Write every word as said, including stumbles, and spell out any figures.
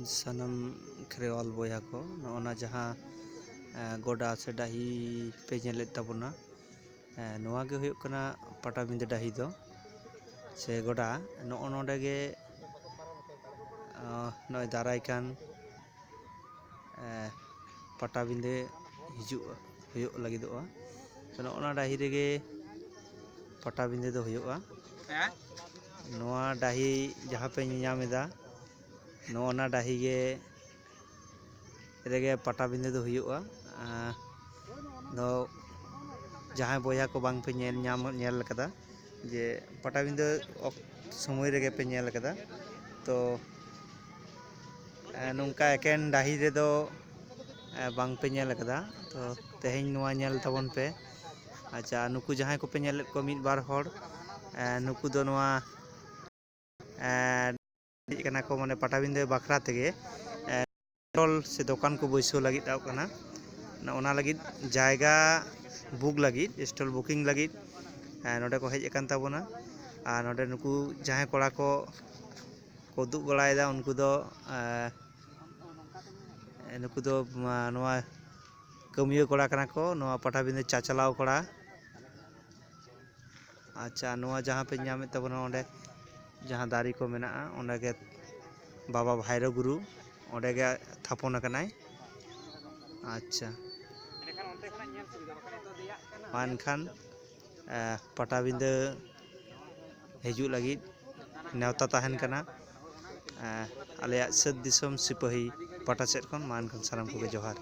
ᱥᱟᱱᱟᱢ ᱠᱷᱮᱨᱣᱟᱞ ᱵᱚᱭᱦᱟ ᱠᱚ, ᱱᱚᱜᱼᱚ ᱱᱟ ᱡᱟᱦᱟᱸ, ᱮ, ᱜᱚᱰᱟ ᱥᱮ ᱰᱟᱹᱦᱤ ᱯᱮ ᱧᱮᱞᱮᱫ ᱛᱟᱵᱚᱱᱟ, ᱮ, ᱱᱚᱣᱟ ᱜᱮ ᱦᱩᱭᱩᱜ ᱠᱟᱱᱟ ᱯᱟᱴᱟᱵᱤᱸᱫᱟᱹ ᱰᱟᱹᱦᱤ ᱫᱚ, ᱥᱮ ᱜᱚᱰᱟ᱾ ᱱᱚᱜᱼᱚ ᱱᱚᱰᱮ ᱜᱮ, ᱚ, ᱱᱚᱜᱼᱚᱭ ᱫᱟᱨᱟᱭ ᱠᱟᱱ, ᱮ, ᱯᱟᱴᱟᱵᱤᱸᱫᱟᱹ ᱦᱤᱡᱩᱜ, ᱦᱩᱭᱩᱜ ᱞᱟᱹᱜᱤᱫᱚᱜᱼᱟ᱾ ᱛᱚ, ᱱᱚᱜᱼᱚ ᱱᱟ ᱰᱟᱹᱦᱤ ᱨᱮᱜᱮ ᱯᱟᱴᱟᱵᱤᱸᱫᱟᱹ ᱫᱚ ᱦᱩᱭᱩᱜᱼᱟ᱾ ᱱᱚᱣᱟ ᱰᱟᱹᱦᱤ ᱡᱟᱦᱟᱸ ᱯᱮ ᱧᱮᱧᱟᱢ ᱮᱫᱟ, ᱱᱚᱜᱼᱚ ᱱᱟ ᱰᱟᱹᱦᱤ ᱜᱮ, ᱨᱮᱜᱮ ᱯᱟᱴᱟᱵᱤᱸᱫᱟᱹ ᱫᱚ ᱦᱩᱭᱩᱜᱼᱟ᱾ ᱟᱸ, ᱫᱚ ᱡᱟᱦᱟᱸᱭ ᱵᱚᱭᱦᱟ ᱠᱚ ᱵᱟᱝ ᱯᱮ ᱧᱮᱞ ᱧᱟᱢ, ᱧᱮᱞ ᱠᱟᱫᱟ, ᱡᱮ ᱯᱟᱴᱟᱵᱤᱸᱫᱟᱹ ᱚᱠ-, ᱥᱚᱢᱚᱭ ᱨᱮᱜᱮ ᱯᱮ ᱧᱮᱞ ᱠᱟᱫᱟ, ᱛᱚ, ᱮ, ᱱᱚᱝᱠᱟ ᱮᱠᱮᱱ ᱰᱟᱹᱦᱤ ᱨᱮᱫᱚ, ᱮ, ᱵᱟᱝ ᱯᱮ ᱧᱮᱞ ᱠᱟᱫᱟ᱾ ᱛᱚ, ᱛᱮᱦᱮᱧ ᱱᱚᱣᱟ ᱧᱮᱞ ᱛᱟᱵᱚᱱ ᱯᱮ᱾ ᱟᱪᱪᱷᱟ, ᱱᱩᱠᱩ ᱡᱟᱦᱟᱸᱭ ᱠᱚᱯᱮ ᱧᱮᱞᱮᱫ ᱠᱚᱣᱟ ᱢᱤᱫ ᱵᱟᱨ ᱦᱚᱲ, ᱮ, ᱱᱩᱠᱩ ᱫᱚ ᱱᱚᱣᱟ, ᱮ, ᱦᱮᱡ ᱠᱟᱱᱟ ᱠᱚ, ᱢᱟᱱᱮ ᱯᱟᱴᱟᱵᱤᱸᱫᱟᱹ ᱵᱟᱠᱷᱨᱟ ᱛᱮᱜᱮ, ᱮ, ᱥᱴᱚᱞ ᱥᱮ ᱫᱚᱠᱟᱱ ᱠᱚ ᱵᱟᱹᱭᱥᱟᱹᱣ ᱞᱟᱹᱜᱤᱫ ᱛᱟᱦᱮᱸ ᱠᱟᱱᱟ᱾ ᱚᱱᱟ ᱞᱟᱹᱜᱤᱫ ᱡᱟᱭᱜᱟ ᱵᱩᱠ ᱞᱟᱹᱜᱤᱫ, ᱥᱴᱚᱞ ᱵᱩᱠᱤᱝ ᱞᱟᱹᱜᱤᱫ, ᱮ, ᱱᱚᱰᱮ ᱠᱚ ᱦᱮᱡ ᱟᱠᱟᱱ ᱛᱟᱵᱚᱱᱟ᱾ ᱟᱨ ᱱᱚᱰᱮ ᱱᱩᱠᱩ ᱡᱟᱦᱟᱸᱭ ᱠᱚᱲᱟ ᱠᱚ, ᱠᱚ ᱩᱫᱩᱜ ᱵᱟᱲᱟᱭᱮᱫᱟ, ᱩᱱᱠᱩ ᱫᱚ, ᱮ, ᱱᱩᱠᱩ ᱫᱚ, ᱢᱟ, ᱱᱚᱣᱟ ᱠᱟᱹᱢᱤᱭᱟᱹ ᱠᱚᱲᱟ ᱠᱟᱱᱟ ᱠᱚ, ᱱᱚᱣᱟ ᱯᱟᱴᱟᱵᱤᱸᱫᱟᱹ ᱪᱟᱪᱟᱞᱟᱣ ᱠᱚᱲᱟ᱾ ᱟᱪᱪᱷᱟ, ᱱᱚᱣᱟ ᱡᱟᱦᱟᱸ ᱯᱮ ᱧᱟᱢᱮᱫ ᱛᱟᱵᱚᱱᱟ, ᱚᱸᱰᱮ ᱡᱟᱦᱟᱸ ᱫᱟᱨᱮ ᱠᱚ ᱢᱮᱱᱟᱜᱼᱟ, ᱚᱸᱰᱮ ᱜᱮ ᱵᱟᱵᱟ ᱵᱷᱟᱭᱨᱳ ᱜᱩᱨᱩ ᱚᱸᱰᱮ ᱜᱮ ᱛᱷᱟᱯᱚᱱ ᱟᱠᱟᱱᱟᱭ᱾ ᱟᱪᱪᱷᱟ, ᱢᱟ ᱮᱱᱠᱷᱟᱱ, ᱮ, ᱯᱟᱴᱟᱵᱤᱸᱫᱟᱹ ᱦᱤᱡᱩᱜ ᱞᱟᱹᱜᱤᱫ ᱱᱮᱣᱛᱟ ᱛᱟᱦᱮᱱ ᱠᱟᱱᱟ, ᱮ, ᱟᱞᱮᱭᱟᱜ ᱥᱟᱹᱛ ᱫᱤᱥᱚᱢ ᱥᱤᱯᱟᱹᱦᱤ ᱯᱟᱦᱴᱟ ᱥᱮᱫ ᱠᱷᱚᱱ᱾ ᱢᱟ ᱮᱱᱠᱷᱟᱱ ᱥᱟᱱᱟᱢ ᱠᱚᱜᱮ ᱡᱚᱦᱟᱨ᱾